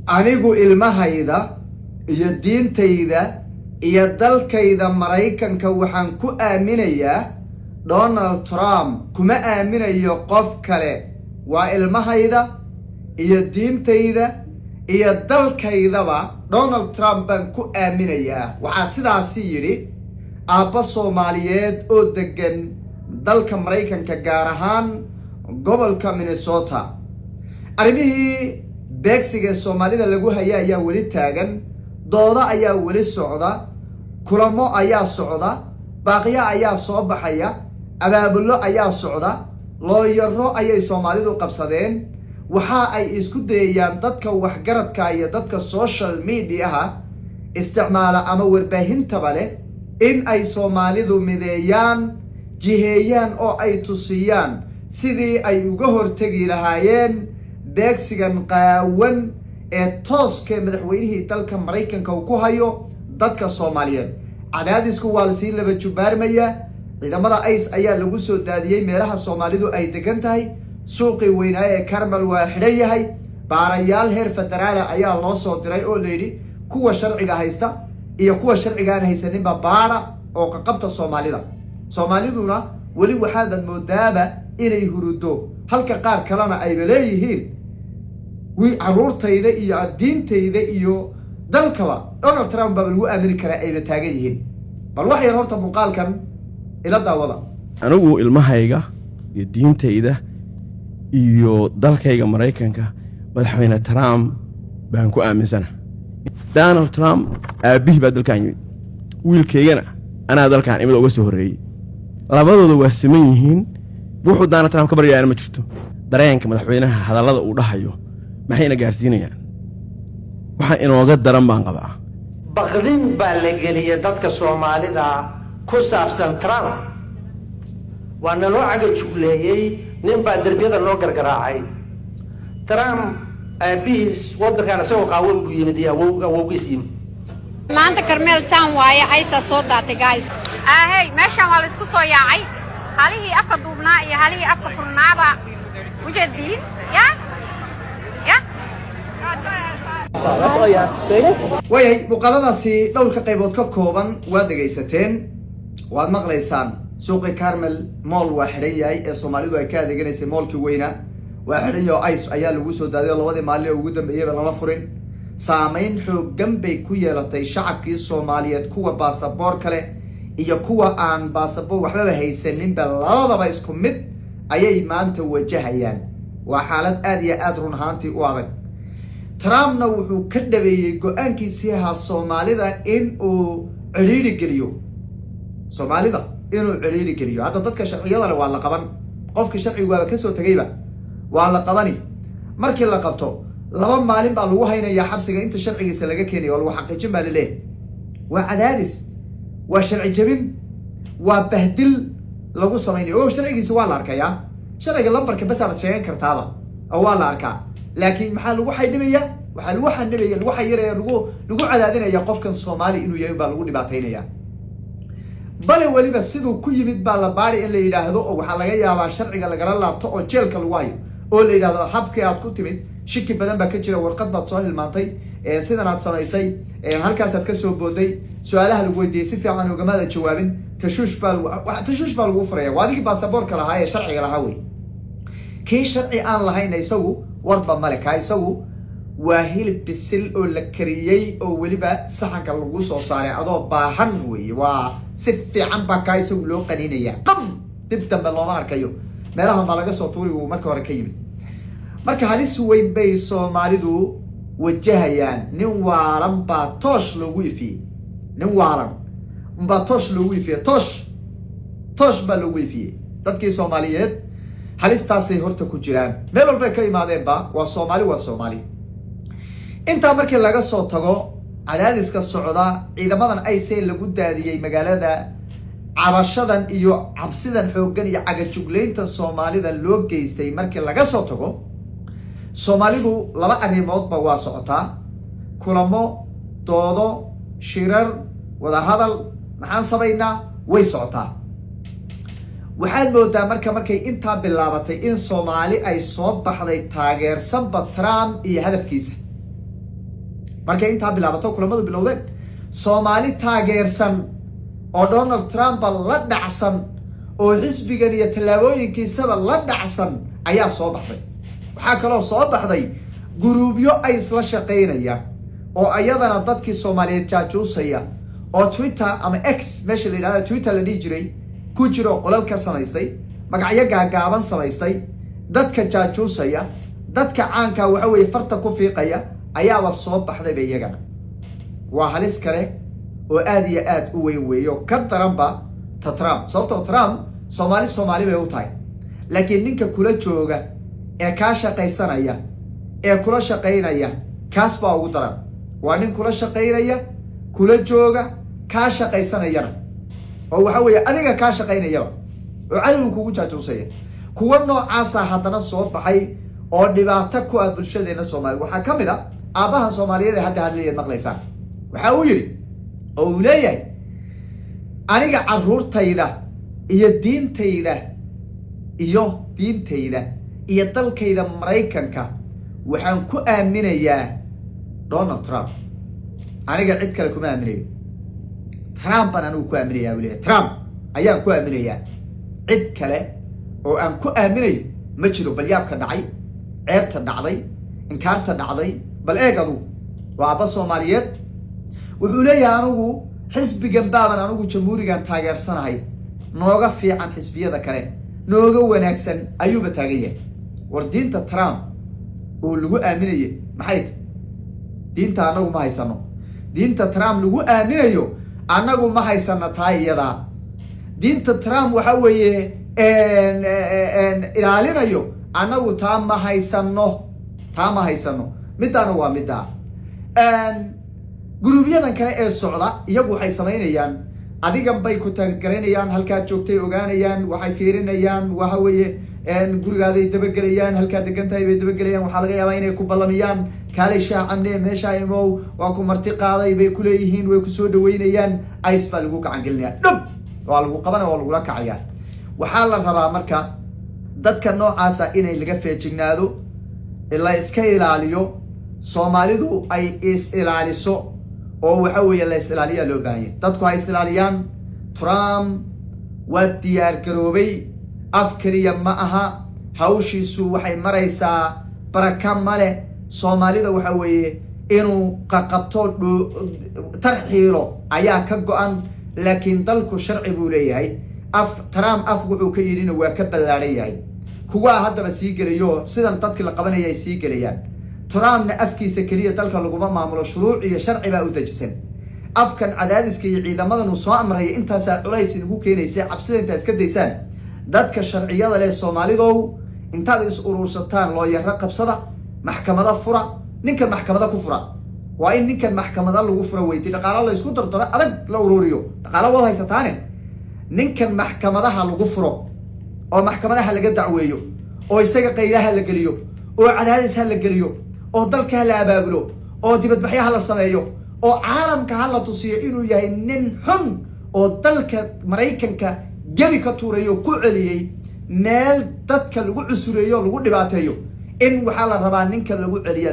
Anigu ilmahayda iyo diintayda iyo dalkayda Maraykanka waxaan ku aaminayaa Donald Trump, kuma aaminayo qof kale. Waa ilmahayda iyo diintayda iyo dalkaydaba Donald Trump baan ku aaminayaa. Waxaa sidaasi yidhi aabba Soomaaliyeed oo deggan dalka Maraykanka, gaar ahaan gobolka Minnesota. Arrimihii beegsiga ee Soomaalida lagu haya ayaa weli taagan, doodo ayaa weli socda, kulamo ayaa socda, baaqyo ayaa soo baxaya, abaabullo ayaa socda, looyaro ayay Soomaalidu qabsadeen. Waxa ay isku dayayaan dadka waxgaradka iyo dadka social mediaha isticmaala ama warbaahintaba leh in ay Soomaalidu mideeyaan, jiheeyaan oo ay tusiyaan sidii ay uga hortegi lahaayeen beegsigan qaawan ee tooska madaxweynihii dalka Maraykanka uu ku hayo dadka Soomaaliyeed. Cadaadisku waa lasii laba jubaarmaya. Ciidamada ICE ayaa lagu soo daadiyey meelaha Soomaalidu ay degan tahay. Suuqii weynaaye ee Karmel waa xidhan yahay. Baarayaal heer federaala ayaa loo soo diray oo layidhi kuwa sharciga haysta iyo kuwa sharciga aan haysaninba baara oo qaqabta Soomaalida. Soomaaliduna weli waxaadad moodaaba inay hurudo, halka qaar kalena ayba leeyihiin wi carruurtayda iyo diintayda iyo dalkaba Donald Trump baaba lagu aamini karaa ayba taagan yihiin. Bal wax yar horta muuqaalkan ila daawada. Anigu ilmahayga iyo diintayda iyo dalkayga Maraykanka madaxweyne Trump baan ku aaminsana. Donald Trump aabbihii baa dalkan yimid, wiilkaygana anaa dalkan imid uga soo horreeyey. Labadooda waa siman yihiin. Wuxuu Donald Trump ka baryaana ma jirto. Dareenka madaxweynaha, hadallada uu dhahayo maxayna gaarsiinayaan? Waxa inooga daran baan qabaa. Baqdin baa la geliyay dadka Soomaalida ku saabsan Trump. Waa naloo cagajugleeyey, nin baa derbiyada noo gargaraacay. Trump aabbihiis waddankan isagoo qaawan buu yimid iyo awow, awowgiis yimid. Maanta Karmel saan waaye, ICE aa soo daatay, guys. Ahey, meeshaan waa la isku soo yaacay. Halihii afka duubnaa iyo halihii afka furnaaba ujeediin ya ya. Waayahay, muuqaaladaasi dhowrka qaybood ka kooban waad dhegaysateen, waad maqlaysaan. Suuqii Carmel Mall waa xidhan yahay ee Soomaalidu ay ka adeeganaysay. Mallkii weynaa waa xidhan yahay oo ICE ayaa lagu soo daadiyo. Labadii maalin ee ugu dambeeyeyba lama furin. Saameyn xooggan bay ku yeelatay shacabkii Soomaaliyeed, kuwa baasaboor kale iyo kuwa aan baasaboor waxbaba haysaninba, labadaba isku mid ayay maanta wajahayaan. Waa xaalad aada iyo aada run ahaantii u adag. Trumpna wuxuu ka dhabeeyey go-aankiisii ahaa Soomaalida in uu cidhiidhi geliyo, Soomaalida inuu cidhiidhi geliyo. Hadda dadka sharciyada le waa la qaban. Qofkii sharcigu waaba kasoo tegayba waa la qabani. Markii la qabto, 2 maalin baa lagu haynayaa xabsiga inta sharcigiisa laga keenayo oo lagu xaqiijin baa laleeyahay. Waa cadaadis, waa sharci jebin, waa bahdil lagu samaynayo. O sharcigiisa waa la arkayaa, sharciga lambarka basaabad sheegan kartaaba oo waa la arkaa, laakiin maxaa lagu xaydhibaya? Waxaa lagu xandhibaya, lagu xayiraya, lagu cadaadinaya qofkan Soomaali inuu yahay baa lagu dhibaataynaya. Bale weliba siduu ku yimid baa la baari in la yidhaahdo, oo waxaa laga yaabaa sharciga lagala laabto oo jeelka lagu hayo oo la yidhahdo habkii aad ku timid shiki badan baa ka jira, warqad baad soo hilmaantay, sidan aad samaysay, halkaasaad kasoo booday, su-aalaha lagu weydiiyey si fiican ugamaada jawaabin, tashuush baa lagu furaya. Waa adigii baasaboorka lahaa ee sharciga lahaa wey. Kii sharci aan lahayn isagu warba male. Kaa isagu waa hilib bisil oo la kariyey oo weliba saxanka lagu soo saaray adoo baahan wey. Waa si fiican baa kaa isagu loo qaninaya, qam, dib dambe looma arkayo. Meelahan baa laga soo tuuri uu marka hore ka yimid. Marka halis weyn bay Soomaalidu wajahayaan. Nin waalan baa toosh loogu ifiyey, nin waalan baa toosh loogu ifiyey, toosh baa loogu ifiyey. Dadkii Soomaaliyeed halistaasay horta ku jiraan, meel walbay ka imaadeenba. Waa Soomaali, waa Soomaali. Intaa markii laga soo tago, cadaadiska socda, ciidamadan ICE lagu daadiyey magaalada, cabashadan iyo cabsidan xooggan iyo cagajuglaynta Soomaalida loo geystay markii laga soo tago, Soomaalidu laba arrimoodba waa socotaa: kulamo, doodo, shirar, wadahadal, maxaan samaynaa, way socotaa. Waxaad moodaa marka markay intaa bilaabatay in Soomaali ay soo baxday taageersanba Trump iyo hadafkiisa. Markay intaa bilaabato, kulamadu bilowdeen, Soomaali taageersan oo Donald Trumpa la dhacsan oo xisbigan iyo tallaabooyinkiisaba la dhacsan ayaa soo baxday. Waxaa kaloo soo baxday guruubyo ay isla shaqaynaya oo ayadana dadkii Soomaaliyeed jaajuusaya oo Twitter ama X, meesha la yidhahda Twitter la dhihi jiray, ku jiro, qolal ka samaystay, magacyo gaagaaban samaystay, dadka jaajuusaya, dadka caanka waxa weeye farta ku fiiqaya ayaaba soo baxdayba. Iyagana waa halis kale oo aad iyo aad u weyn weeyo, ka daranba ta Trump, sababtoo Trump Soomaali Soomaali bay u tahay, laakiin ninka kula jooga ee kaa shaqaysanaya ee kula shaqaynaya, kaas baa ugu daran. Waa nin kula shaqaynaya, kula jooga, kaa shaqaysanayana, oo waxa weeye adiga kaa shaqaynayaba oo cadowga kugu jaajuusaya. Kuwa noocaasa haddana soo baxay oo dhibaato ku ah bulshadeena Soomaaliyed. Waxaa ka mid a aabbahan Soomaaliyeed ee hadda hadlayaad maqlaysaan. Waxa uu yidhi oo uu leeyahay: "Aniga carruurtayda iyo diintayda iyo dalkayda Maraykanka waxaan ku aaminayaa Donald Trump. Aniga cid kale kuma aaminayo, Trump baan anigu ku aaminayaa," buu leeyahay. "Trump ayaan ku aaminayaa, cid kale oo aan ku aaminayo ma jiro." Bal yaabka dhacay, ceebta dhacday, inkaarta dhacday bal eeg adugu. Waa abba Soomaaliyeed. Wuxuu leeyahay: "Anigu xisbigan baaban, anigu Jamhuurigan taageersanahay, nooga fiican xisbiyada kale, nooga wanaagsan," ayuuba taagan yahay. War diinta Trump oo lagu aaminaye maxay tahy? Diinta annagu ma haysano. Diinta Trump lagu aaminayo annagu ma haysano taa iyadaa. Diinta Trump waxa weeye ilaalinayo, annagu taa ma haysano, taa ma haysano. Middaana waa middaa. Guruubyadan kale ee socda iyagu waxay samaynayaan, adigan bay ku taggaraynayaan, halkaad joogtay ogaanayaan, waxay fiirinayaan, waxa weeye gurigaaday dabagelayaan, halkaad degan tahay bay dabagelayaan. Waxaa laga yaabaa inay ku ballamiyaan: "Kaalay shaacane, meeshaa imow, waa ku marti qaaday," bay kuleeyihiin. Way kusoo dhaweynayaan, ICE baa lagu gacan gelinaya, dhub waa lagu qabanaya, waa lagula kacaya. Waxaa la rabaa marka dadka noocaasa inay laga feejignaado, la iska ilaaliyo, Soomaalidu ay is ilaaliso, oo waxa weeye la is ilaaliyaa loo baahanya. Dadku ha is ilaaliyaan. Trump waa diyaar garoobay, af keliya ma aha, hawshiisu waxay maraysaa baraka male. Soomaalida waxa weeye inuu qaqabto, tarxiilo ayaa ka go-an, laakiin dalku sharci buu leeyahay. Af Trump af wuxuu ka yidhina waa ka ballaadhan yahay. Kuwaa haddaba sii gelayo, sidan dadkii la qabanaya ay sii gelayaan. Trumpna afkiisa keliya dalka laguma maamulo, shuruuc iyo sharci baa u dejisan. Afkan cadaadiska iyo ciidamadan uu soo amraya intaasaa culays inugu keenaysa. Cabsida intaad iska daysaan, dadka sharciyada leh Soomaalidow, intaad is urursataan, looyaro qabsada, maxkamada fura, ninkan maxkamada ku fura. Waa in ninkan maxkamada lagu fura weytay, dhaqaalo la isku dardaro adag la ururiyo, dhaqaalo wad haysataane, ninkan maxkamadaha lagu furo oo maxkamadaha laga dacweeyo oo isaga qaylaha la geliyo oo cadaadis ha la geliyo oo dalka ha la abaabulo oo dibadbaxyo ha la sameeyo oo caalamka ha la tusiyo inuu yahay nin xun oo dalka Maraykanka gebi ka tuurayo, ku celiyey meel dadka lagu cusureeyo, lagu dhibaateeyo. In waxaa la rabaa ninka lagu celiya.